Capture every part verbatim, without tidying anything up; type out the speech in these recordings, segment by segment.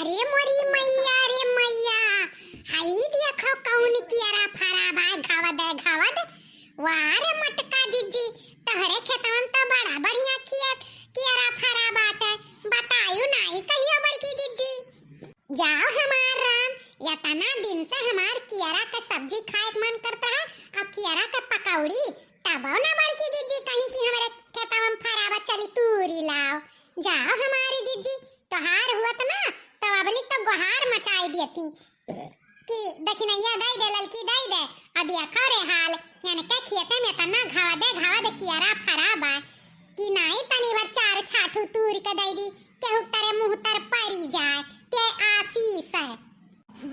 रे मोरी मैया, रे मैया, हई देखो कौन कियरा फरा बा, घवद, घवद। वाह रे मोटका जिज्जी, तोहरे खेतवन तो बड़ा बढ़िया खियत कियरा फरा बाटे, बतायु नाई कहियो बड़की जिज्जी। जाओ हमार राम, यतना दिन से हमार कियरा के सब्जी खाए के मन करत है, अब कियरा के पकौड़ी, तबो ना बड़की जिज्जी कहीं कि हमरे खेतवा में फरावा चली तूरी लाओ। जाओ हमारी जिज्जी, तोहार हुअत ना, तो अबली तो गोहार मचाई देती कि दखिनैया दई दे, ललकी दई दे। अब देखो रे हाल, इनके खेते में तना घवदे घवद कियरा फरा बा कि नाई तनी भर चार छाठू तूर के दई दी, केहू तरे मुँह तर परी जाए, ते आशीष है।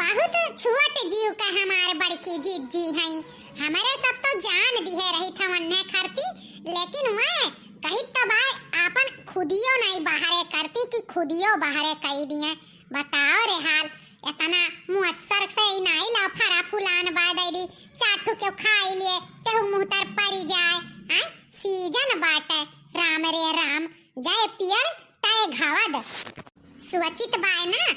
बहुत छोट जीव का हमार बड़की जिज्जी हई, हमरे सब तो जान दिहे रही था वन्ने खरती, लेकिन वह कही तो भाई आपन खुदियो नहीं बाहरे करती कि खुदियो बाहरे कही दिए। बताओ रे हाल, इतना मुअस्सर से ही नाई ला फरा फुलान बा दे दी, चार ठो क्यों खाई लिए, केहू मुँह तर परी जाए, हैं? सीजन बाटे, राम रे राम, जय पियड़ तय घवद। सोचित बाय ना,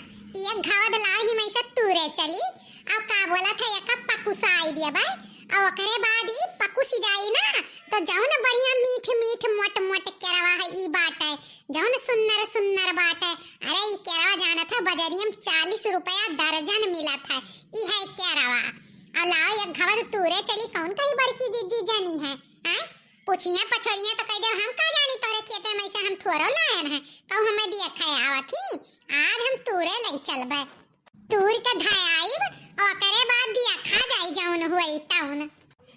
एक घवद लाओ ही मैं से तूरे चली, अब का बोला था एक पकुसाई दिया बाय, और ओकरे बाद ई पकुस जाई ना, तो जौन बढ़िया मीठ मीठ मोट मोट केरवा है ई बाटे, जौन सुन्नर सुन्नर बाटे, अरे ई केरवा जानत है बजरिया में चालीस रुपया दर्जन मिलत है, ई है केरवा। और लाओ एक घवद तूरे चली, कौन कही बड़की जिज्जी जानी है, हैं? पूछिया पछोरिया तो कह दे हम का जानी तोरे खेते में से हम थोरो लायन है, कहू हमें दिया खाए आवत ही, आज हम तूरे ले चलबे। तूर के धयाइब, ओकरे बाद दिया खा जाई जौन हुई तौन।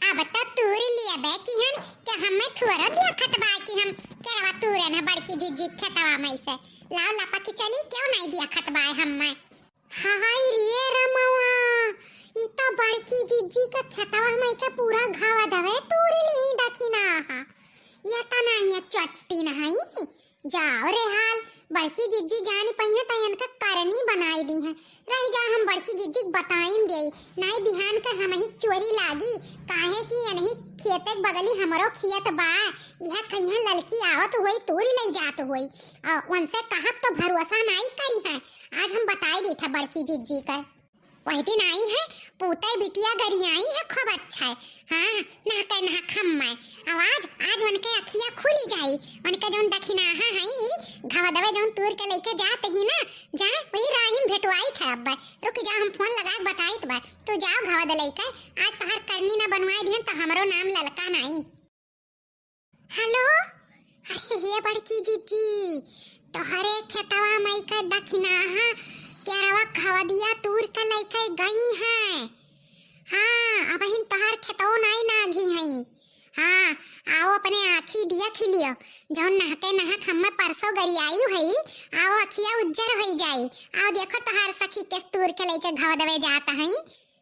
अब तो तूर लियबे किहन कि हमें थोरा दिया खतबा कि हम केरवा तूरे न बड़की जिज्जी खेतवा में से। लाओ लपा की चली, क्यों नहीं दिया खतबा है हमें। हाय रे रमवा, ई तो बड़की जिज्जी के खेतवा में के पूरा घवदवे तूर ली दखिना हा। ये तो नहीं है चट्टी नहीं। जाओ रे हाल, बड़की जिज्जी जानी पइहें त इनका करनी बनाई दिहें। रहि जा, हम बड़की जिज्जी के बताइन देई, नाई बिहान के हमही चोरी लागी, काहे कि इनही खेते के बगली हमरो खेत बा। इहे कहिया ललकी आवत होई, तूरी लई जात होई। आ, उनसे कहब तो भरोसा नाई करिहें। आज हम बताई दी था बड़की जिज्जी के। वही दिन आई है, पूते बिटिया गरियाई है, खूब अच्छा है। हाँ, नहके नहक हम्मै। अब आज, आज उनके अखिया खुली जाई। उनके जौन दखिनाहा है, घवदवे जौन तूर के लइके जात ही ना, जा, वही राही में भेटवाई था अब। रुक जा, हम फोन लगा के बताइत बा। तू जाओ घवद लइके, आज तोहर करनी ना बनवाए दिहन तो हमरो नाम ललका नाई। हेलो, अरे हे बड़की जिज्जी, तोहरे खेतवा मई के दखिनाहा केरवा घवदिया तूर के लइके गई हैं। हाँ, अबहिन तोहार खेतवा नाई नाघी हैं। हाँ, आओ अपने आँखी देख लियो, जौन नहके नहक हम्मे परसों गरियाई हई, आओ अखिया उज्जर होई जाई। आओ देखो तोहार सखी केस तूर के लइके घवदवे जात हई।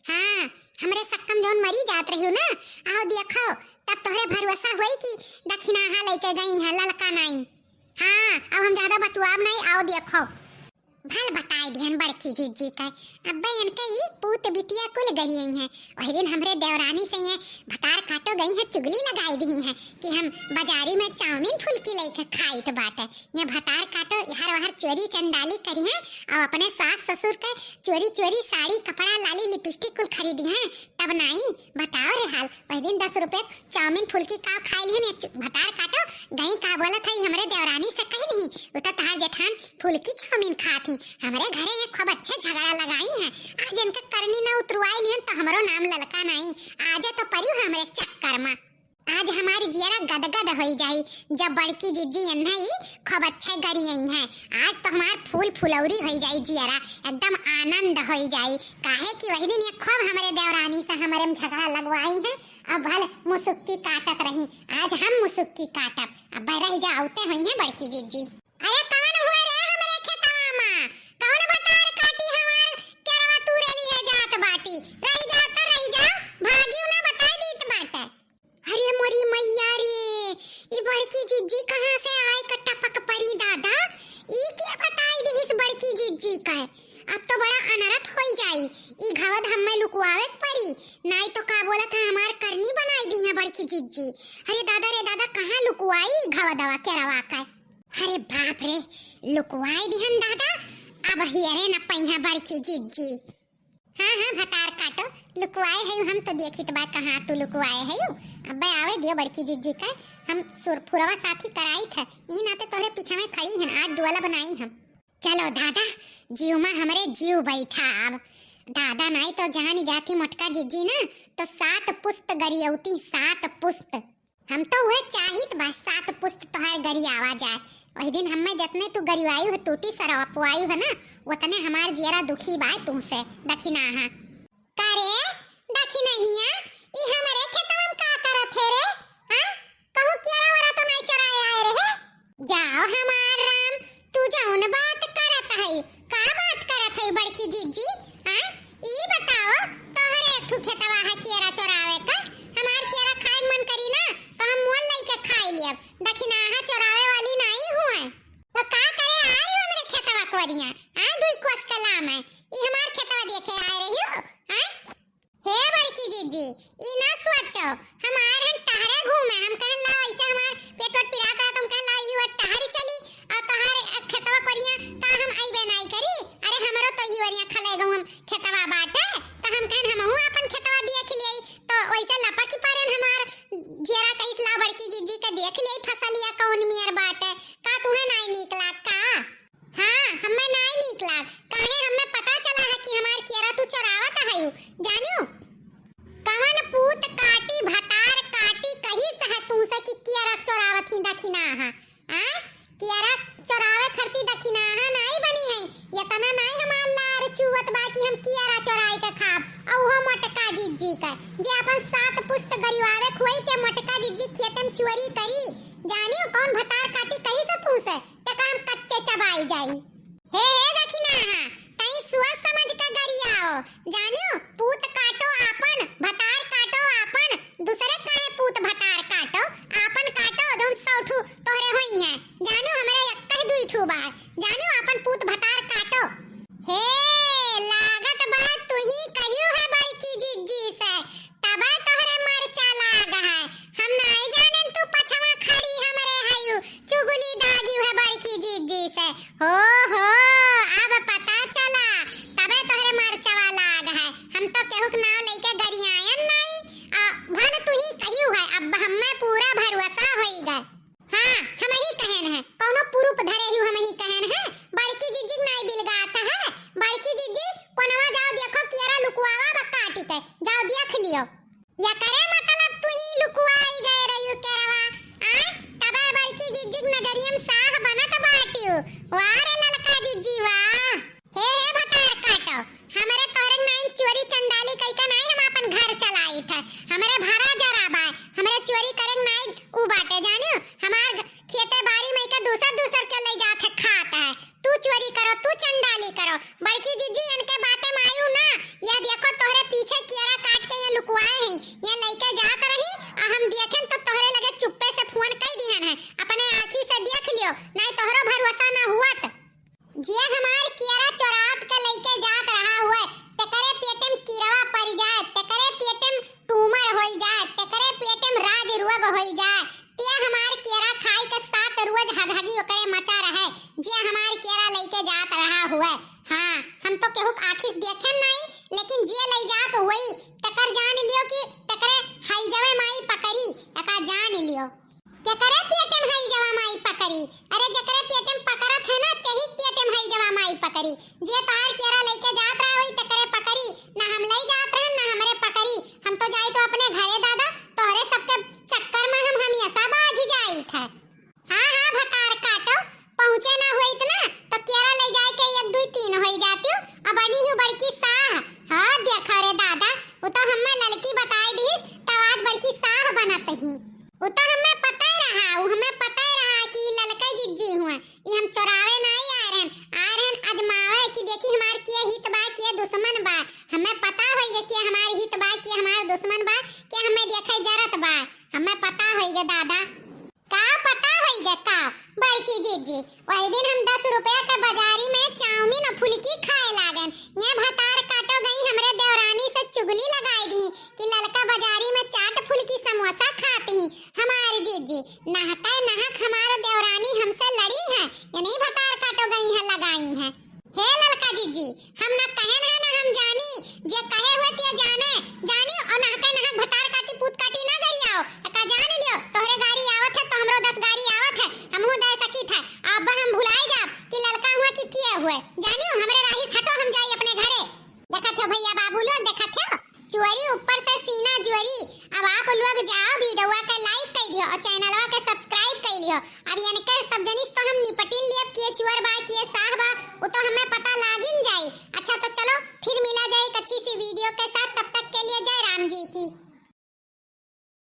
हाँ, हमरे सक्कम जौन मरी जात रहियो ना, आओ देखो, तब तोहरे भरोसा होई कि दखिनाहा लइके गई हैं, ललका नाई। हाँ, अब हम ज्यादा बतुआब नाई, आओ देखो। भल बताए दिहन बड़की जिज्जी का, अब्बे इनके ई पूत बिटिया कुल गरियई हैं। वही दिन हमरे देवरानी से ये भतार काटो गई हैं, चुगली लगाई दी हैं कि हम बाजारी में चाउमीन फुल्की लइके खाइत बाटे। ये भतार काटो हर वहर चोरी चंडाली करिहें और अपने सास ससुर के चोरी चोरी साड़ी, कपड़ा, लाली, लिपस्टिक कुल खरीदिहें, तब नाई। बताओ रे हाल, वही दिन दस रुपये चाउमीन फुल्की का खाई लिहन, ये चु-, भतार काटो गई का बोलत है हमरे देवरानी से कही नहीं, उ तो तहार जेठान फुल्की चाउमीन खात ही, हमरे घरे ये खूब अच्छे झगड़ा लगाई हैं। आज इनके करनी ना उतरवाई लिहन तो हमरो नाम ललका नाई, आजे तो परिउ हमरे चक्कर में। आज हमारी जियरा गदगद होई जाई, जब बड़की जिज्जी एन्हे ई खूब अच्छे गरियई हैं। आज तो हमार फूल फुलौरी होई जाई जियरा, एकदम आनंद होई जाई। काहे कि वही दिन ये खूब हमरे देवरानी से हमरे में झगड़ा लगवाई हैं। अब भल मुसुक्की काटत रही, आज हम मुसुक्की काटब। अब रह जा, आउते होई हैं बड़की जिज्जी। अरे कौन हुआ रे हमरे खेतवा में? कौन भतार काटी हमार केरवा तूरे लिए जात बाटी? रह जा तो रह जा, भागियो ना बताई दीत बाटे। अरे मोरी मैया रे, ई बड़की जिज्जी कहाँ से आए क टपक परी दादा? ई के बताई दिहिस बड़की जिज्जी का? अब तो बड़ा अनरथ होई जाई। ई घवद हम्मे लुकवावे क परी, नाई तो का बोलत है हमार करनी बनाई दिहे बड़की जिज्जी। अरे दादा रे दादा, कहाँ लुकवाई ई घवदवा केरवा का? अरे बाप रे, लुकवाई दिहन दादा, अब हेरे न पइहा बड़की जिज्जी। हाँ, हाँ, भतार काटो, लुकवाए हयू, हम तो देखित बा कहाँ तू लुकवाए हयू। अबे आवे दियो बड़की जिज्जी का, हम सुरफुरवा साथी कराई थे, ई नाते तोहरे पीछा में खड़ी हन, आज डोला बनाई हम। चलो दादा, जीव मा हमरे जीव बैठा अब। दादा नाई तो जानी जाती मोटका जिज्जी ना, तो सात पुस्त गरियौती, सात पुस्त। हम तो उहे चाहित बा, सात पुस्त तोहार गरियावा जाए। वही दिन हम्मे जतने तू गरिवायु है, टूटी सरवा पुआयु है ना, उतने हमार जियरा दुखी बा तुमसे, दखिनाहा। का रे, दखिनहिया, ई हमरे खेतवा में का करत है रे? हाँ? कहूँ केरा वेरा तो नाई चोराए आए रहे? जाओ हमार राम, तू जौन बात करत है, का बात करत है बड़की जिज्जी? हाँ? ई बताओ, तोहरे एक ठू खेतवा है केरा चोरावे का? हमार केरा खाए मन करी ना, तो हम मोल लइके खाई लियब। दखिनाहा चोरावे वाली नाई हुए। तो का करे आ रही हमरे खेतवा कोरिया? आ दुई कोस का लाम है, ई हमार खेतवा देखे आए रही हो? हाँ? हे बड़की जिज्जी, ई ना सोचो, हम आए रहन टहरे घूमे, हम कहन लाओ ऐसे हमार पेट वोट पिरात रहा, तो हम कहन लाओ ई ओर टहरी चली, और तोहार खेतवा कोरिया का हम अइबे नाई करी? अरे हमरो तो ई ओरिया खले गहुम खेतवा बाटे, तो हम कहन हमहू अपन खेतवा देख लियई, तो वैसे लपकी पारन हमार जियरा कहिस लाओ बड़की जिज्जी के देख लियई फसलिया कौन मियर बाटे, का तुहे नाई नीक लाग का? हाँ, हम्मे नाई नीक लाग, काहे हम्मे पता चला है कि हमार केरा तू चोरावत हयू, जानियो? कवन पूत काटी भतार काटी कहिस है तुमसे कि केरा चोरावत ही दखिनाहा, हाँ? केरा चोरावे खरती दखिनाहा नाई बनी है, यतना नाई हमार लार चुवत बा कि हम केरा चोराई के खाब, और वो मोटका जिज्जी के, जे अपन सात पुस्त गरिवावे खुआई के मोटका जिज्जी खेते में चोरी करी, जानियो कौन भतार काटी कहिस है तुमसे, तेका हम कच्चे चबाई जाई। हे, हे दखिनाहा, तई सोच समझ के गरियाओ। जानियो, पूत काटो आपन, भतार काटो आपन, दूसरे काहे पूत भतार काटो, आपन काटो, जौन सौ ठू तोहरे होई हैं। जानियो, हमरे एक ही दुई ठू बा। जानियो, आपन पूत भतार काटो। हे, लागत बा तुही कहियो है बड़की जिज्जी से, तबे तोहरे मरचा लाग है। हम नाई जानेन तू पछवा खड़ी हमरे हयू, चुगली दागी है बड़की जिज्जी से। हो, हो, अब पता चला, तबे तोहरे मरचवा लाग है। हम तो केहू के नाव लइके गरियायन नाई, आ, भल तुही कहियो है, अब हम्मे पूरा भरोसा होई गए। हाँ, हमही कहेन है, कौनो proof धरे हू हमही कहेन है, बड़की जिज्जी नाई बिलगात है, बड़की जिज्जी कोनवा जाओ देखो केरा लुकवावा बा काटी के, जाओ देख लियो। एकरे मतलब तुही लुकवाई गए रहियो केरवा, आ? तबे बड़की जिज्जी के नजरिया में साह बनत बाटियो। वाह रे ललका जिज्जी वाह। हे, हे भतार काटो, हमरे तोहरे नाई चोरी चंडाली कइके नाई हम आपन घर चलाइत है। हमरे भरा जरा बा, हमरे चोरी करे नाई उ बाटे जानियो। हमार ग-, खेते बारी में के दूसर दूसर के ले जात है खात है। तू चोरी करो, तू चंडाली करो। बड़की जिज्जी इनके बाते में आयु ना, यह देखो तोहरे पीछे केरा काट के ये लुकवाए हैं, ये लइके जात रही, आ हम देखेन तो तोहरे लगे चुप्पे से फोन कई दिहन है। अपने आँखी से देख लियो, नाई तोहरो भरोसा ना हुआ त। जे हमार केरा चोरात के लइके जात रहा हुए, तेकरे पेटे में कीड़वा पड़ जाए, तेकरे पेटे में tumor होई जाए, तेकरे पेटे में राज रोग होई जाए, ते हमार केरा खाई के सात रोज हगहगी ओकरे मचा रहे, जे हमार केरा लइके जात रहा हुए। हाँ, हम तो केहू के आँखी से देखेन नाई, लेकिन जे लइ जात होई, तेकर जान लियो कि तेकरे हई जवे माई पकड़ी, एका जान लियो। केकरे पेटे में हई जवा माई पकड़ी? अरे जेकरे पेटे में पकड़त है ना, तेही पेटे में हई जवा माई पकड़ी। जे तोहार केरा लइके जात रहा होई, तेकरे पकड़ी। ना हम लई जात रहन, ना हमरे पकड़ी। हम तो जाई तो अपने घरे दादा, तोहरे सबके चक्कर में हम हमेशा बाझ जाइत है। हाँ, हाँ, भतार काटो, पहुँचे ना होइत ना, तो केरा लई जाए के एक, दुई, तीन होई जातियो। अब बनी हूँ बड़की साह। हाँ, देखा रे दादा, वो तो हमें ललकी बताए दीस, तब आज बड़की साह बनत ही। उ तो हमें पता रहा, उ हमें पता रहा कि ई ललके जिज्जी हुए, ई हम चोरावे नाई आए रहन, आए रहन अजमावे कि देखी हमार जी, हम ना कहेन है ना हम जानी, जे कहे हुए ते जाने, जानी और नहके नहक भतार काटी पूत काटी ना गरियाओ, का जान लियो, तोहरे गाड़ी आवत है तो हमरो दस गाड़ी आवत है, हमहू दे सकी था। अब हम भुलाए जाब कि ललका हुआ कि किए हुए, जानियो हमरे राही से हटो, हम जाई अपने घरे। देखत हो भैया बाबू लोग, देखत हो चोरी ऊपर से सीना जोरी। अब आप लोग जाओ, वीडियोवा के like कर दियो और चैनलवा के subscribe कर लियो। अब इनके सब जनी से तो हम निपटिन लिए